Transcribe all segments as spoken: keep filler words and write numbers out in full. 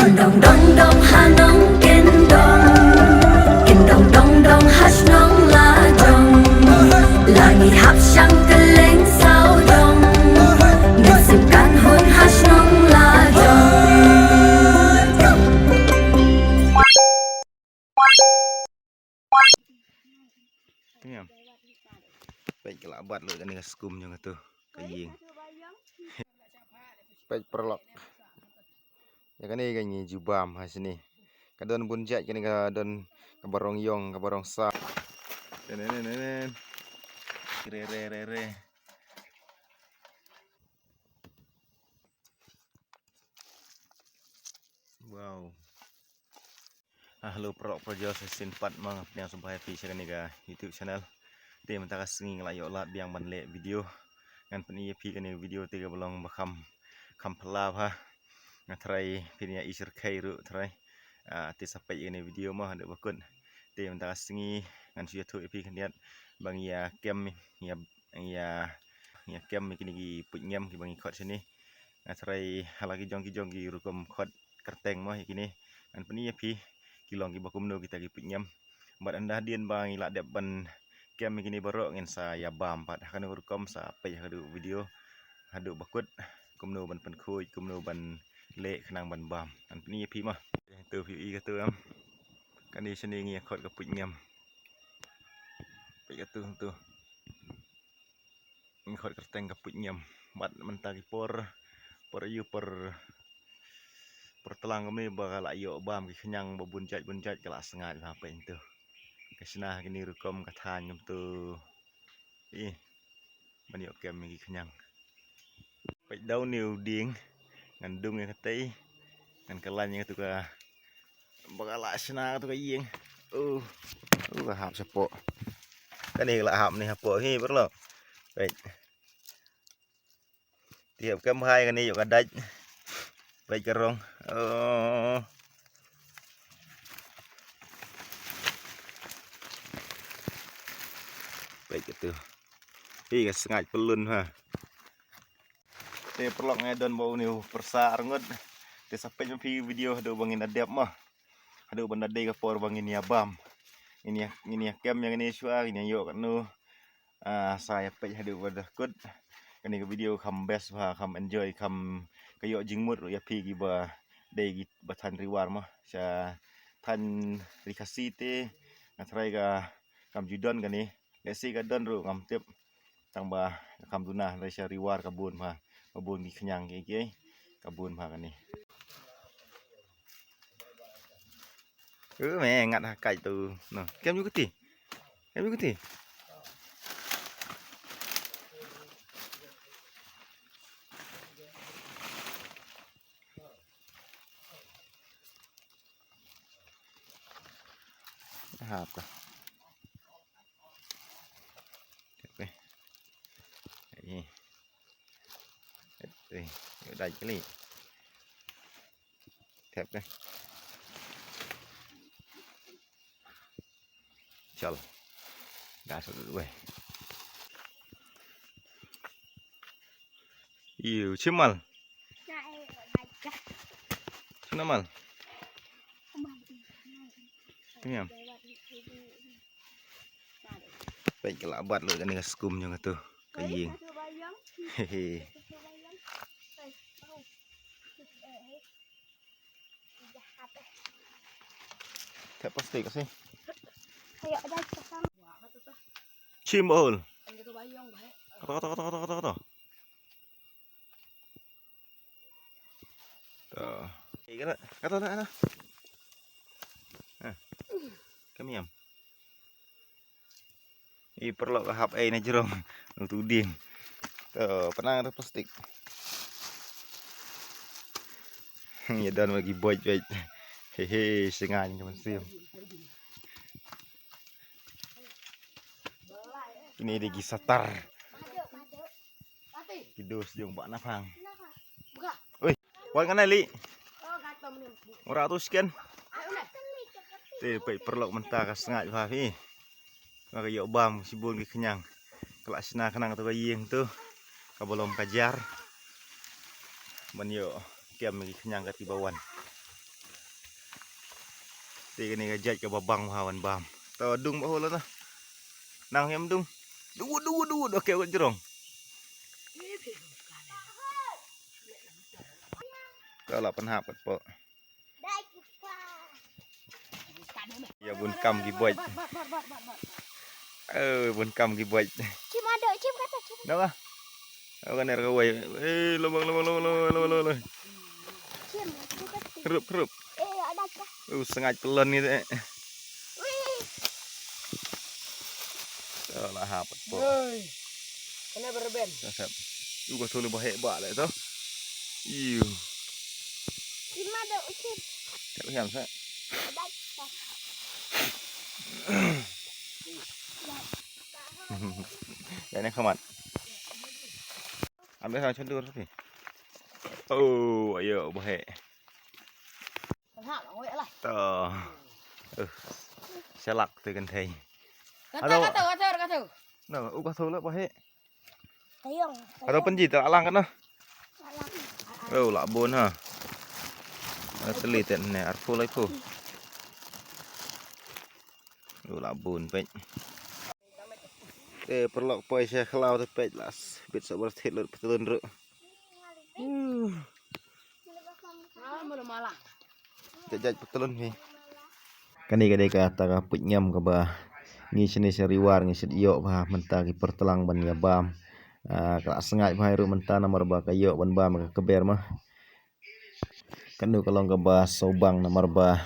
Dong dong dong ha nong ken dong. Ken dong dong dong ha shnong la jong. La ngi hap shang kylleng saw dong. Ngi sim kan hun ha shnong la jong. Peit ka la bat lut kane ka skum jong katu ka ïing. Peit paralok. Ïa kane ka ngi ju bam ha shane. Ka don bun jait kane, ka don ka barong ïong, ka barong sa. Nen nen nen nen. Re re re re. Wow. Ah, hello paralok parajor, sa shisien pat ma nga pdiang sngewbha ïa phi sha kane ka YouTube channel. Te mynta ka sngi nga la ïoh lad biang ban leh video. Ngan pyni ïa phi kane ka video te kaba long ba kham, kham phylla bha. Nga tharai phin ïa i syrkhei ruh tharai. Ah, te sa peit ïa kane ka video mo haduh ba kut. Te mynta ka sngi ngan shu ïathuh ïa phi khyndiat ba ngi ïa kem ïa, ïa, ïa kem ïa kine ki puit ngem kiba ngi khot shane. Nga tharai ha la ki jong ki jong ki rukom khot kyrteng mo ïa kine. Ngan pyni ïa phi ki long kiba kumno kita ki puit ngem. Bad ynda hadien ba ngi la dep ban kem ïa kine baroh ngin sa ïa bam pat. Ha kano rukom sa peit haduh video haduh ba kut kumno ban pynkhuid, kumno ban leh khnang ban bam. Ngan pyni ïa phi mo. Te phi ïohi katu em. Kane shane ngi ïa khot ka puit ngem. Peit katu tu. Ngi khot kyrteng ka puit ngem. Bad mynta ki por, por aïu, por, por tlang kumne ba ka la ïoh bam ki khñiang ba bun jait bun jait, ka la sngaid bha, peit tu. Ka shna kine rukom ka thaiñ kumtu. Ih. Ban ïoh kem ïa ki khñiang. Peit da une u dieng. Ngan dung ïa katei. Ngan kyllain ïa katu ka, ba ka la shna katu ka ïing. Uh, uh, ka hap shapoh. Kane ka la hap ne hapoh hi paralok. Peit. Te hap kem bha ïa kane, ïoh ka dait. Peit ka rong. Oh. Peit katu. Hi, ka sngaid pyllun ha. Te paralok, nga don bad une u pyrsa arngut. Te sa peit ma phi video haduh ba ngin da dep mo. Haduh ban da dei ka por ba ngin ïa bam. Ngin ïa, ngin ïa kem ïa kane shuwa, ngin ïa ïoh katno. Ah, sa ïa peit haduh ba da kut. Kane ka video kham best bha, kham enjoy, kham ka ïoh jingmut ruh ïa phi kiba dei kiba thaiñ Ri War mo. Sha thaiñ Ri Khasi te nga tharai ka kam ju don kane. Lehse ka don ruh ngam tip. Tang ba ka kham duna, hynrei sha Ri War ka bun bha, ka bun ki khñiang kiei kiei, ka bun bha kane. Ơ me, ngat ha kait tu. No, kem ju kti. Kem ju kti. Hap ka. Thep eh. Ai. Eh, eh, dai kali. Thep eh. Chal. Gas dulu weh. Iyo, chimal. Chimal. Miam. Peit ka la bat lut kane ka skum jong katu ka ïing. Hehe. Thep plastik ka sih. Chimbol. Kato, kato, kato, kato, kato. To. Eh, kata, kata, kata, kata. Ha. Kamiam. I paralok ka hap ei na jrong. Nang tu ding. To, panang tu plastik. Ïa don lagi boit, boit. Hehe, sengaja ka mynsiem. Ini dei ki satar. Ki dos jong ba na phang. Oi, wan kan li. Ora tu scan. Te peit paralok mynta ka sngaid bha phi. Nga ka ïoh bam shibun ki khñiang. Ka la shna khnang tu ka ïing tu. Ka ba long ka jar. Ban ïoh kem ki khñiang ka ti ba wan. Te kane ka jait kaba bang bha ban bam. To dung ba hol na. Nang hem dung. Duwut, duwut, duwut. Okay, wat jrong. To la pynhap kat po. Ya bun kam ki boit. Eh, bun kam ki boit. Chim ado, chim kata, chim. Napa? Oh, kan er kawai. Eh, lobang, lobang, lobang, lobang, lobang, lobang. Chim, chim kata. Kerup, kerup. Eh, ada kah? Uh, sengaja pelon ni, eh. Wih. Oh, lah hap po. Oi. Kena berben. Hap. Uh, ka thulu ba heh ba le to. Iu. Chim ado, chim. Tak hiam sa. Ada kah? Dah ni khamat. Ambil sang chandur tapi. Oh, ayo, bahaya. Tengah lah, weh lah. To. Uh. Shalak tu kan thei. Kata, kata, kata, kata. No, u kata lah, bahaya. Tayong. Kata penji tak alang kan, no? Alang. Oh, lah bun ha. Teli ten ne, arphew lai phew. Oh, lah bun pek. Te paralok poi sha khlaw te peit la bit sa bar thit lut patlun ruh. Huh. Jait jait patlun hi. Kane ka dei kata ka puit ngam kaba ngi shane sha Ri War ngi shait ïoh bha mynta ki por tlang ban ïa bam. Ah, ka la sngaid bha ruh mynta namar ba ka ïoh ban bam ka kber ma. Kano ka long kaba sawbang namar ba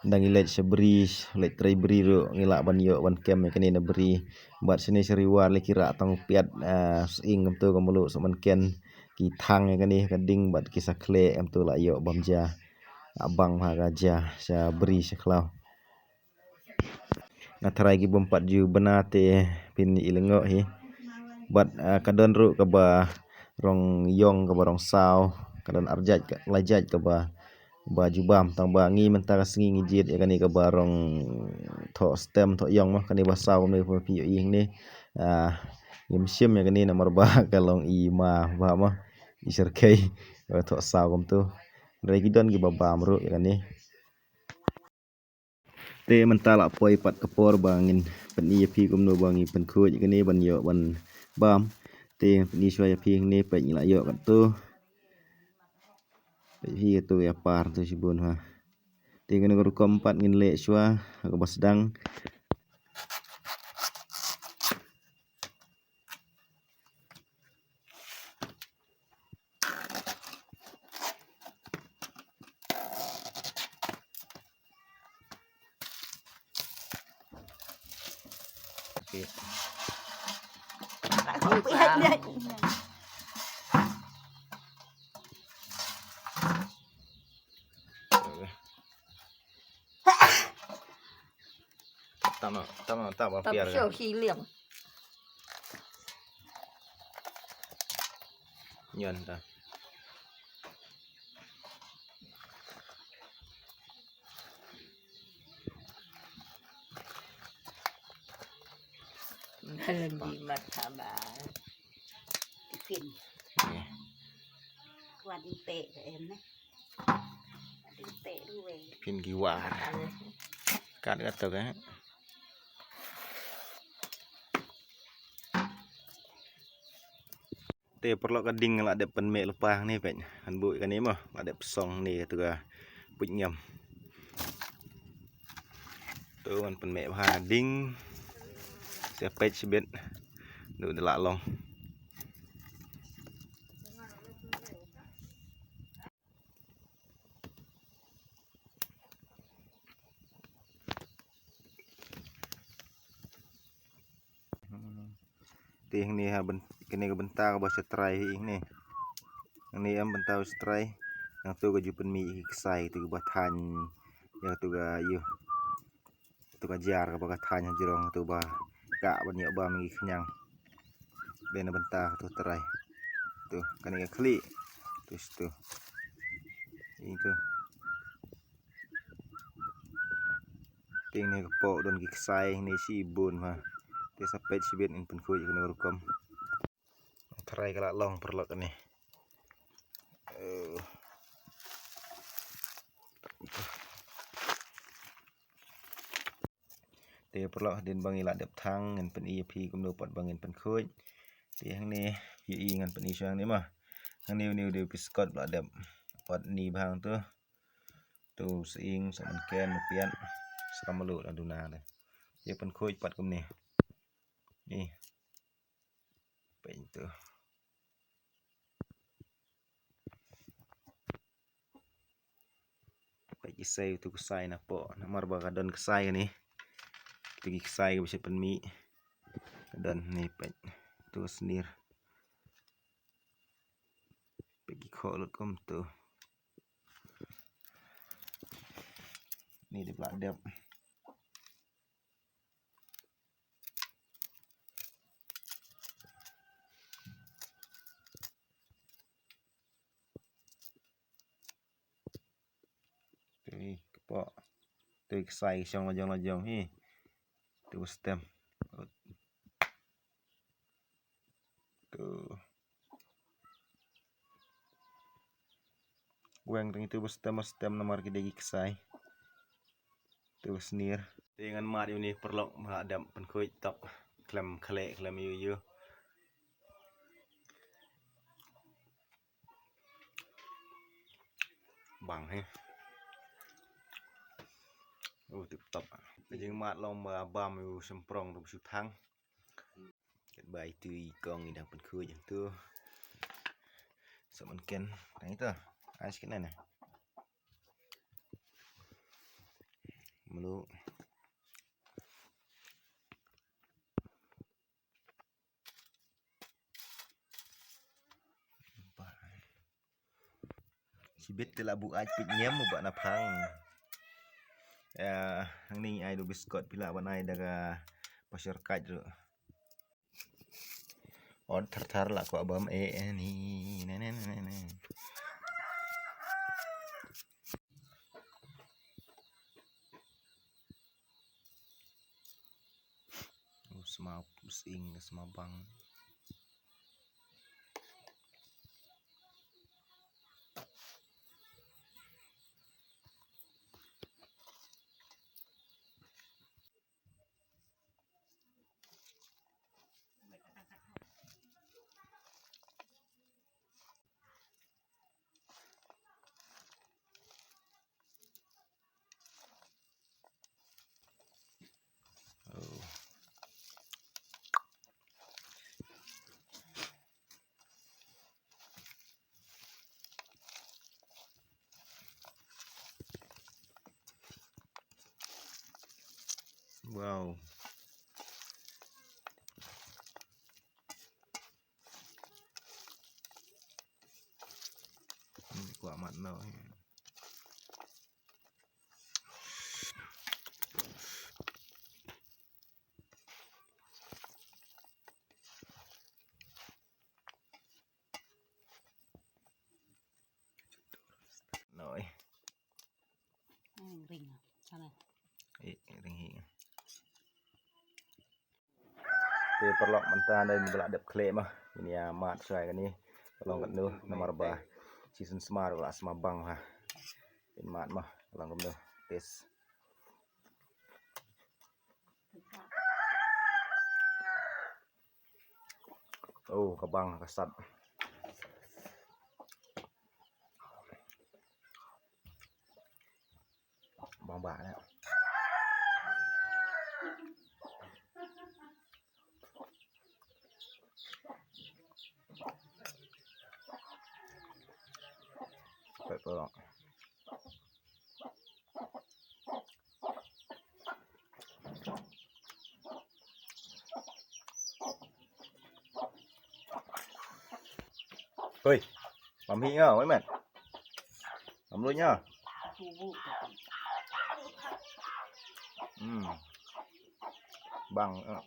nda ngi leit sha bri, leit trei bri ruh ngi lah ban ïoh ban kem ïa kane na bri. Bad shane sha Ri War lei ki rah tang piat, ah, sying kumto ka mluh sa man ken ki thang ïa kane ka ding bad ki sa khleh kumto lah ïoh bam ja. Ah, bang bha ka ja sha bri sha khlaw. Nga tharai ki bym pat ju bna te phin i lyngngoh hi. Bad, ah, ka don ruh kaba rong ïong kaba rong saw, ka don arjait ka, lajait kaba, ba ju bam tang ba ngi mynta ka sngi ngi jied ïa kane kaba rong thoh stem thoh ïong ma kane ba saw kumne phi ïohi hangne. Ah, ngim shim ïa kane namar ba ka long i ma ba ma i syrkhei ba thoh saw kumto. Hynrei ki don kiba bam ruh ïa kane. Te mynta la poi pat ka por ba ngin pyni ïa phi kumno ba ngi pynkhuid kane ban ïoh ban bam. Te pyni shuwa ïa phi hangne peit ngi la ïoh katto. Peit phi katto ïa par to shibun ha. Te kane ka rukom pat ngin leh shuwa ha kaba sdang. Tama, tama, tama, piar. Tap show healing. Nyan ta. Dalam di martabak. Tiffin. Okay. Kuat di pe ke em ne. Kuat di pe ruwe. Phin ki war. Kat kat to ka. Te paralok ka ding la dep pynmeh lypa hangne peit. Han buh kane mo la dep song ne tu ka puit ngam. Tu ngan pynmeh bha ding. Sa peit shibit. Du da la long. Te hangne ha byn-, kane ka bynta kaba sha trai hi hangne. Hangne em bynta ba sha trai. Nangtu ka ju pynmih ki ksai tu kaba thaiñ. Ïa tu ka ïu. Tu ka jar kaba ka thaiñ ha jrong tu ba ka ban ïoh bam ïa ki khñiang. Dei na bynta tu trai. Tu kane ka khlieh. Tu tu. Ïa tu. Te ne ka poh don ki ksai ne shibun ma. Te sa peit shibit in pynkhuid kane rukom. Trai ka la long paralok ne. Eh. Te paralok, hadien ba ngi la dep thang, ngan pyni ïa phi kumno pat ba ngin pynkhuid. Te hangne, ïohi ngan pyni shuwa hangne mo. Hangne une u dei u biskot ba la dep ot ni bha hangto. To u sying, sohmynken, u piat, skam malu, la duna te. Te pynkhuid pat kumne. Ni. Peit to. Peit ksai, uto u ksai napoh, namar ba ka don ksai kane. Uto ki ksai kaba shu pynmih. Ka don ne, peit. Uto u snier. Peit ki khoh lut kumto. Ni dep lah dep. Te kpoh. Te ksai shong lajong lajong hi. Te u stem. To. Weng tang itu ba stem, ba stem namar ki dei ki ksai. To u snier. Te ngan mad ïa une paralok, ba la dep pynkhuid, tap khlem khleh khlem ïu ïu. Bang hi. Uh, tip top. Ka jingmad long ba bam ïa u shymprong ruh shu thang. Katba itu i kong i dang pynkhuid hangto. Sohmynken. Tang ito. Ai shi kane ne. Melu. Shibit te la buaid peit ñiam u ba na phang. Ïa, hangne ai da u biskot, phi lah ban ai da ka pashor kait ruh. Ot thar thar la kwah bam eh, eh, ni, ne, ne, ne, ne, ne. U sma, u sying, u sma bang. Oh. Wow. Hmm, kwah mat noh. Noi. Hmm, ring. Sana. Eh, ring hi. Te paralok, mynta ngi ba la dep khleh mo. Ngin ïa mad shuwa kane. Ka long katno namar ba shisien sma ruh la sma bang ha. Ngin mad mo. Ka long kumno. Test. Oh, ka bang ka sat. Bang bang ne. Peit paralok. Hoi. Bam hi nga, wei met. Bam lu nya. Hmm. Bang. Eh.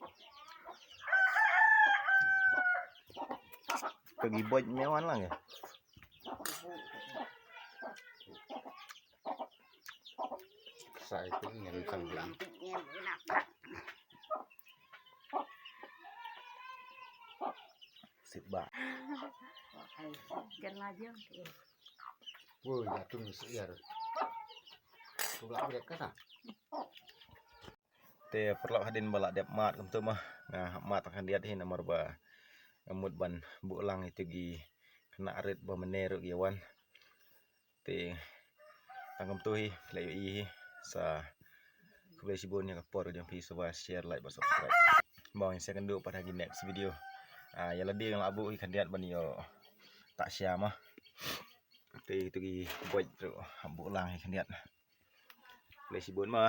Pergi buat nyawan lah ya. Sai tu nyen kan bilang. Sip ba. Kan lajang. Woi, ya tu ngi siar. Tu la bret kata. Te paralok, hadien ba la dep mad kumtu ma, nga hap mad tang khyndiat hi namar ba nga mut ban buh lang ïa kito ki khynnah rit ba mynne ruh ki wan. Te tang kumtu hi, phi la ïohi hi. Sa khublei shibun ïa ka por jong phi, sa share, like bad subscribe. Mo, ngin sa ïakynduh pat ha ki next video. Ah, ïa lade nga la buh hi khyndiat ban ïoh tah sha ma. Te kito ki boit ruh hap buh lang hi khyndiat. Khublei shibun ma.